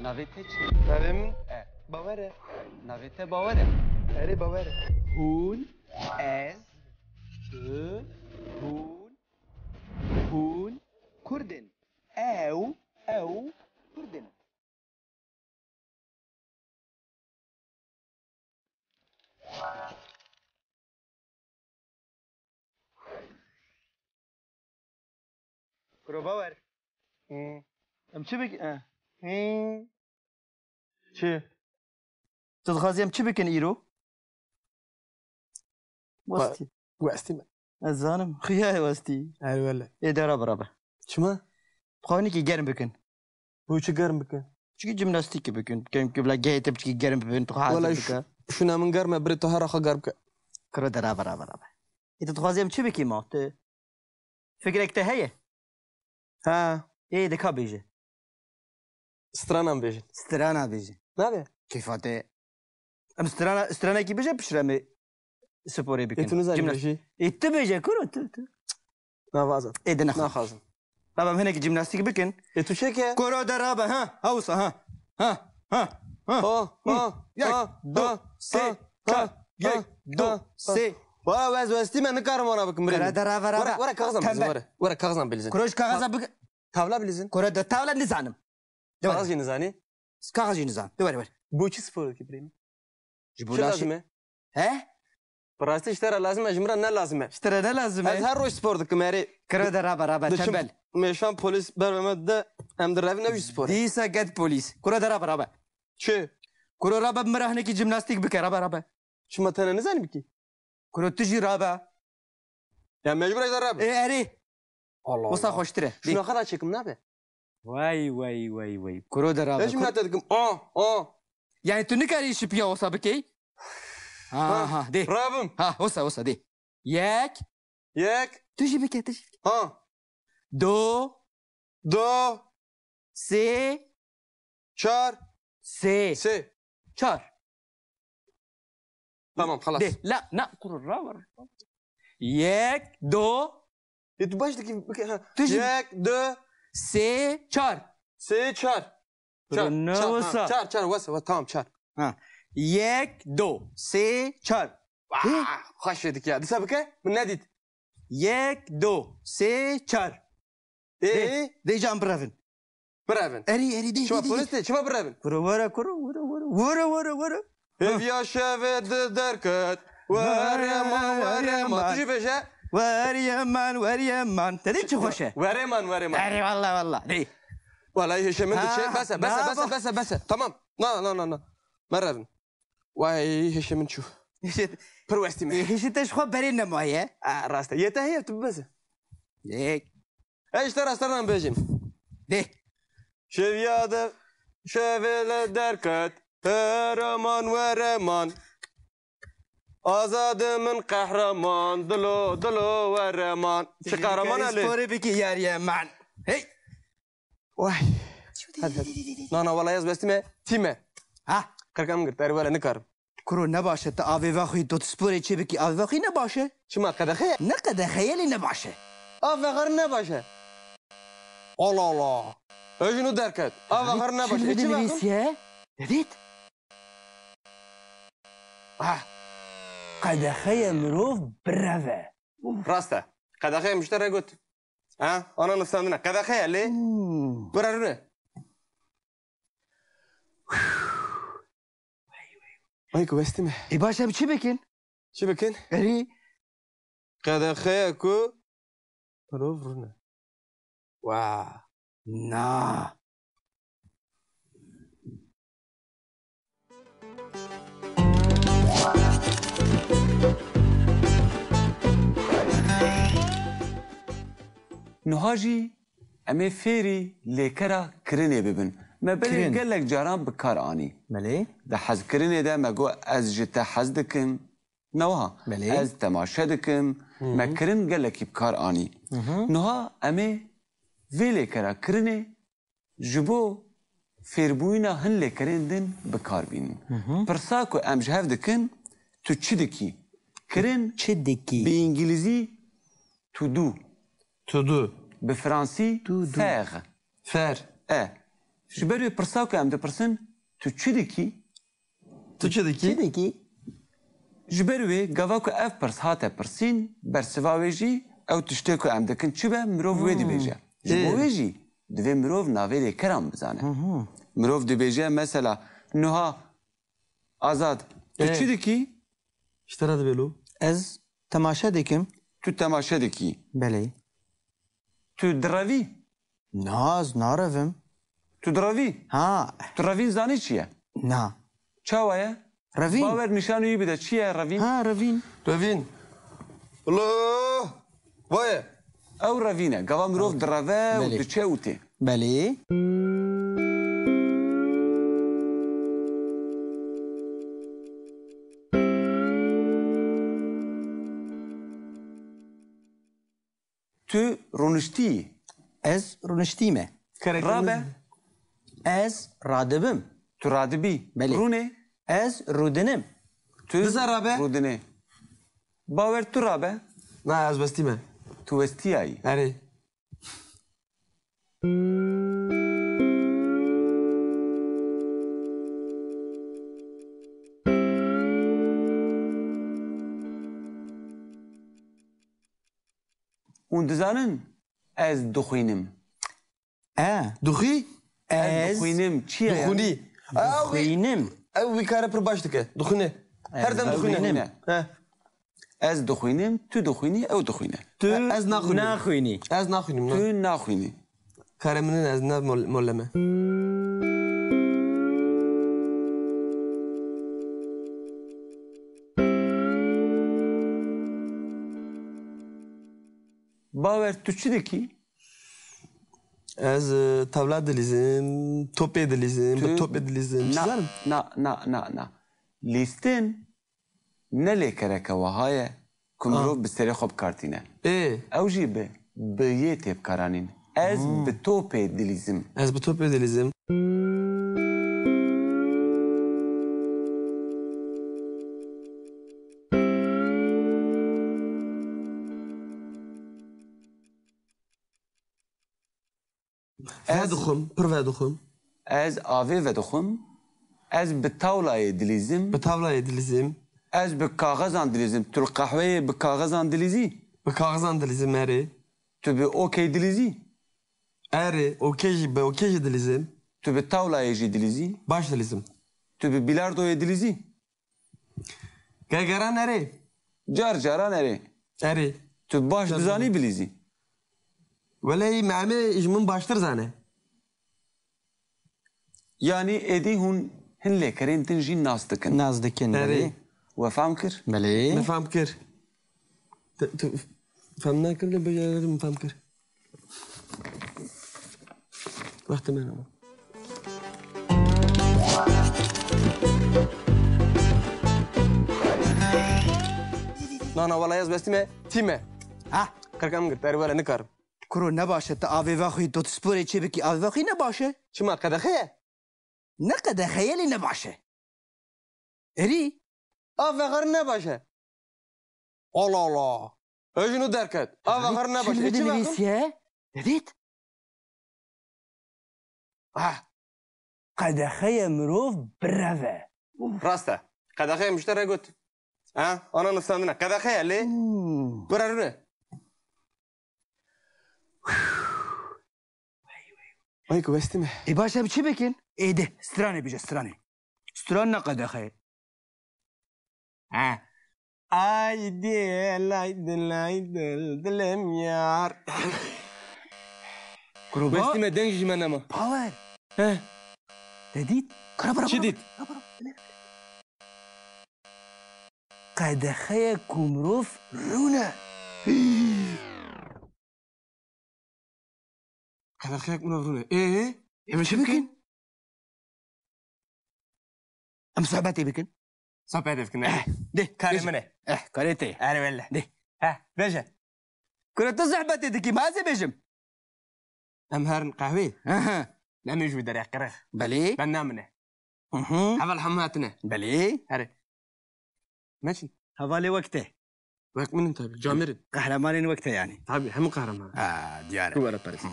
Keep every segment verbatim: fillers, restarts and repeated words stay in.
Navê te çi? Navê min E. Bawer e. Navê te Bawer e. Erê, Bawer e. Hûn, ez, tu, hûn, hûn Kurd in. Ew, ew Kurd in. Kuro Bawer. Hı. Em çi bikin? Eh. Hı. Çi? Tu dixwazî em çi bikin îro? Westî. Westî me. Ez zanim. Xuya ye westî. Her wele. Ê de rabe rabe. Çima? Xwe hinekî germ bikin. Bo çi germ bikin? Çikî jimnastîkê bikin. Kemkî bila gehê te biçikî germ bibin, tu hazir Wela bike. Ş-, şûna min germ e, birê tu hera xwe germ ke. Kuro de rabe, rabe, rabe. Ê, tu dixwazî em çi bikî ma? Tu fikrek te heye? Ha. Ê, de ka bêje. Stranan bêjin. Strana bêje. Nabe? Keyfa te. Em strana, stranekî bêje piştre me sporê bikin. Ê, tu nizanî Jimnast-, bêjî? Ê, tu bêje, kuro, tu, tu. Nava azad. Ê, de nexwe. Naxwazim. Rabe em hinekî jimnastîk bikin. Ê, tu çêke? Kuro de rabe, ha, ha wisa, ha. Ha, ha, ha. Ha, ha, ha, ha, ha, ha. Yek, do, sê, çar. Yek, do, sê. Were, ez westî me, nikarim wana bikim, birê min. Kuro de rabe, rabe. Were, were kaxizan bilîzin, were. Were kaxizan bilîzin. Kuro ji kaxiza bik- Tavla bilîzin. Kuro de tavla nizanim. De were. Kaxiz jî nizanî? Kaxiz jî nizan. De were, were. Bo çi spor dikî, birê min? Ji bo Çi laşê- lazim e? He? Bi rastî ji te re lazim e, ji min re ne lazim e. Ji te re ne lazim e? Ez her roj spor dikim, erê. Kuro de rabe, rabe, Diçim tembel. Mêşan polîs ber me de, em direvin, ev jî spor e. Dîsa get polîs. Kuro de rabe, rabe. Çi? Kuro rabe, min re hinekî jimnastîk bike, rabe, rabe. Çima te ne nizanî bikî? Kuro tu jî rabe. Ya mecbur ez rabe. Ê, erê. Allah Wisa Allah. Xweştir e. Şuna Dê. Xera çekim nabe. Wey, wey, wey, wey. Kuro de rabe. Eş Kur- mete dikim. A, a. Yani tu nikarî şipiya wisa bikey? Ha, Ha, ha, dê. Rabim. Ha, wisa, wisa, dê. Yek. Yek. Tu jî bike, tu jî bike. Ha. Do. Do. Sê. Çar. Sê. Sê. Çar. Tamam, xelas. De, la, na, kuro, ra, ra. Yek, do. E, tu baş dikî, bike, ha. Tu jî Yek, du. Sê, çar. Sê, çar. Çar, Kuro, ne çar, ha, wisa? Çar, çar, wisa, wisa, tamam, çar. Ha. Yek, do, sê, çar. Vah, Hê? Xweş dikî ya. Disa bike, min nedît. Yek, do, sê, çar. Ê? Dê, dê can birevin. Birevin. Erî, erî, dê, Çima dê, dê, polis dê. Tê? Çima birevin? Kuro were, kuro, were, were. Were, were, were. Hêviya şevê di derket. Were man, were man. Tu jî bêje. Were man, were man. Te dê çi xweş e? Were man, were man. Erê, wallah, wallah. Dê. Wallah, hêşê min Ha, diçe. Bes e, bes e, bes e, bes e, bes e. Tamam. Na, na, na, na. Merevin. Way, hêşê min çû. Hêşê Pir westî me. Hêşê te ji xwe berê nemaye. A, rast e. Yê te heye, tu bibeze. Yek. Ez ji te re stranan bêjim. Dê. Şeviya de, şevê li derket, hereman wereman. Azadê min qehreman, dilo, dilo wereman. Çi qehreman e lê? Sporê bikî yariyê man. Hey. Way. Hadi, hadi. Na, na, wala ez westî me, tî me. Ha? Qirka min girt, erê wele nikarim. Kuro ne baş e, tu avê vexwî, tu sporê çê bikî, avê vexwî ne baş e. Çima, qedexe ye? Ne qedexe ye, lê ne baş e. Av vexwar ne baş e. Allah Allah. Ejin û derket. Av vexwar ne baş e. Çi vexwin? Dedit. Ah. Qedexe ye mirov bireve. Rast e. Qedexe ye, mişte re got. Ha? Ana nivsandine. Qedexe ye lê. Hmm. Bira rûne. Ay ku westî me. Ê baş em çi bikin? Çi bikin? Erî. Qedexe ye ku mirov rûne. Wa. Na. Niha jî em ê fêrî lêkera kirinê bibin. Me berê Kirin. Gelek caran bi kar anî. Belê. Di hezkirinê de me got, ez ji te hez dikim. Ne wiha? Belê. Ez temaşe dikim. Hı hı. Me kirin gelekî bi kar anî. Hı hı. Niha em ê vê lêkera kirinê ji bo fêrbûyîna hin lêkerên din bi kar bînin. Hı hı. Pirsa ku em ji hev dikin, tu çi dikî? Kirin Çi dikî? Bi îngilîzî to do. To do. Bi fransî To do. Faire. Faire. E. Ji ber wê pirsa ku em dipirsin, tu çi dikî? Tu çi dikî? Çi dikî? Ji ber wê gava ku ev pirs hate pirsîn, bersiva wê jî ew tiştê ku em dikin çi be, mirov wê Hmm. dibêje. Ji bo Ê. wê jî divê mirov navê lêkeran bizane. Hı hı. Mirov dibêje, mesela, niha Azad, tu Ê. çi dikî? Ji te re dibê lo. Ez temaşe dikim. Tu temaşe dikî. Belê. Tu direvî? Na, ez narevim. Tu direvî? Ha. Tu revîn zanî çi ye? Na. Çawa ye? Revîn. Bawer nîşanî wî bide. Çi ye revîn? Ha, revîn. Revîn. Lo! Vaye. Ew revîn e. Gava mirov direve û Belê. diçe û tê. Belê. Tu rûniştî yî. Ez rûniştî me. Kereke Rabe. min. Ez radibim. Tu radibî. Belê. Rûnê. Ez rûdinim. Tu Bize rabe. rûdinê. Bawer, tu rabe. Na, ez westî me. Tu westiyayî. Erê. Hûn dizanin ez dixwînim. E. Dixwî? Ez Ez dixwînim. Çi ye yani? Dixwînî. Ew, Dixwînim. ew wî kare pir baş dike. Dixwîne. Her dem Ez dixwîne. dixwînim. He. Ez dixwînim, tu dixwînî, ew dixwîne. Tu E, ez naxwînim. naxwînî. Ez naxwînim, na. Tu naxwînî. Karê min in, ez ne mol-, mole me. Bawer, tu çi dikî? Ez, e, tavla dilîzim, topê dilîzim, bi Tu topê dilîzim. Çi Na, zanim? na, na, na, na. Lîstin ne lêkereke wiha ye ku Ah. mirov bi serê xwe bikartîne. Ê. Ew jî bi, bi yê tê bikaranîn. Ez Hmm. bi topê dilîzim. Ez bi topê dilîzim. Ez Vedixwim, pir vedixwim. Ez avê vedixwim. Ez bi tawlayê dilîzim. Bi tawlayê dilîzim. Ez bi kaxezan dilîzim. Tu li qehweyê bi kaxezan dilîzî? Bi kaxezan dilîzim, erê. Tu bi okey dilîzî? Erê, okey jî, bi okey jî dilîzim. Tu bi tawlayê jî dilîzî? Baş dilîzim. Tu bi bilardoyê dilîzî? Gergeran erê. Car caran erê. Erê. Tu baş Car dizanî caran. bilîzî? Weleyî, me emê ji min baştir zane. Yanî êdî hûn hin lêkerên din jî nas dikin. Nas dikin, Erê. belê. We fam kir? Belê. Me fam kir. Tu, tu fam nekir, lê bêje min fam kir. Wextê me nama. Na, na, wela ez bestî me, tî me. Ha? Qirka min girt, erê wele nikarim. Kuro ne baş e, tu avê vexwî, tu sporê çê bikî, avê vexwî ne baş e. Çima, qedexe ye? Ne qedexe ye, lê ne baş e. Erî? A vexar ne baş e. Allah Allah. Ejino derket. A vexar ne baş e. Çi vexar? Dedît? Ah. Qedexe ye mirov bireve. Rast e. Qedexe ye miştere got. Ha? Ana nivsandine. Qedexe ye lê. Hmm. Bira rûne. Ay ku westî me. Ê baş em çi bikin? Ê de, stranê bije, stranê. Stran ne qedexe ye. Ha. Ay dil, ay dil, ay dil, dilim yar. Kurban. Westî me, deng ji me nema. Power. He. Te dît? Kara, kara, Çi kara, dît? Kara, kara. Qedexeyek ku mirov rûne. Qedexeyek mirov rûne. Ê, ê, em çi bikin? Em sohbetê bikin. Sohbetê bikin, ne? Eh, de, Karê bêje. Min e. Eh, karê te. Erê wele. De. He, bêje. Kuro tu sohbetê dikî, ma ez ê bêjim. Em herin qehwê. Aha. Em ê ji wî derê qirix. Belê. Ben namine. Hı hı. Heval hemû hatine. Belê. Herê. Meçin. Hevalê wek te. Wek min in tabii. Camêr in. Qehremanên wek te yani. Tabii, hemû qehreman. Ha, diyar e. Tu were perest. Hı.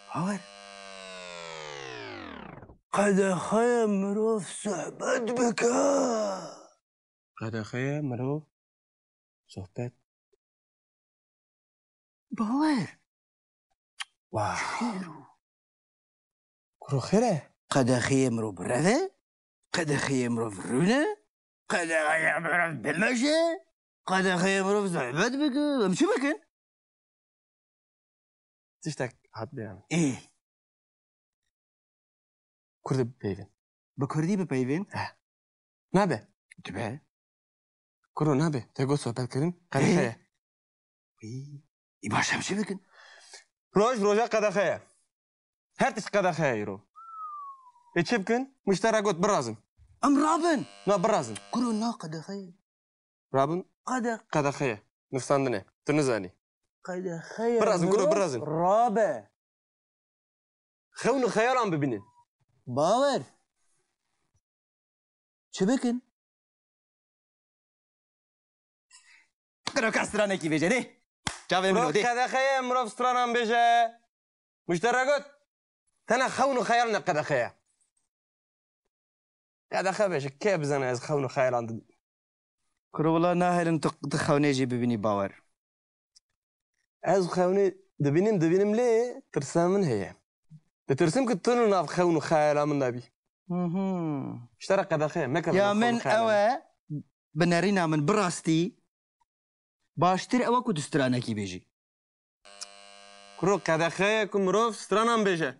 Hawer. Qedexeye mirov sohbet bike. Qedexeye mirov sohbet. Bawer. Wow. Çi xêr o? Kuro xêr e? Qedexeyê mirov bi rev e? Qedexeyê mirov rûn e? Qedexeyê mirov bimeşe? Qedexeyê mirov sohbet bike? Em çi bikin? Tiştek hat bêra min. Ê. Kurdî bipeyvin. Bi kurdî bipeyvin? He. Nabe. Dibe. Kuro nabe. Te got sohbet kirin. Qedexe ye. Ê. Ê baş em çi bikin? Roj roja qedexe ye. Her tişt qedexe ye îro. Ê çi bikin? Muştera got birazin. Em rabin. Na birazin. Kuro na qedexe ye. Rabin. Qede. Qedexe ye. Nifsandine. Tu nizanî. Qedexe ye. Birazin, kuro, mirov birazin. Rabe. Xewn û xeyalan bibînin. Bawer. Çi bikin? Kuro ka stranekî bêje, dê. Çavê min o, dê. Qedexeye mirov stranan bêje. Muştera got, tena xewn û xeyal ne qedexe ye. Qedexe bêje, kê bizane ez xewn û xeyalan dibînim. Kuro wila naherin tu, tu xewnê jî bibînî, Bawer. Ez xewnê dibînim, dibînim lê tirsa min heye. Ditirsim ku tu li nav xewn û xeyala min de bî. Hı hı. Muştera qedexe ye, meke xewn û xeyala min. Ya min ew e, bi nerîna min bi rastî baştir ew e ku tu stranekî bêjî. Kuro qedexe ye ku mirov stranan bêje.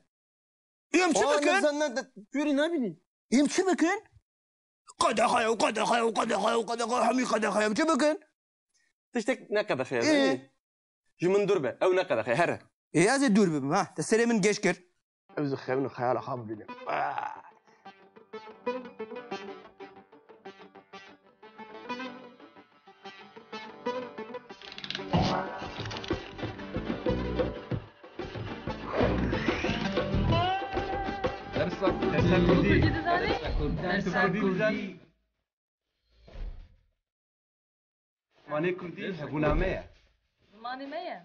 Em çi bikin? Sen ne de, tu yê nabînî. Em çi bikin? Qedexe ye, qedexe ye, qedexe ye, qedexe ye, hemî qedexe ye. Em çi bikin? Tiştek ne qedexe ye, Ê. Zanî? Ji min dûr be. Ew ne qedexe ye, here. Ê, ez ê dûr bibim, ha. Te serê min geş kir. Ew zî xewn û xeyala xwe bibîne. Ah. Dersa Kurdî. Dersa Kurdî. Dersa Kurdî. Dersa Kurdî. Zimanê Kurdî hebûna me ye. Zimanê me ye.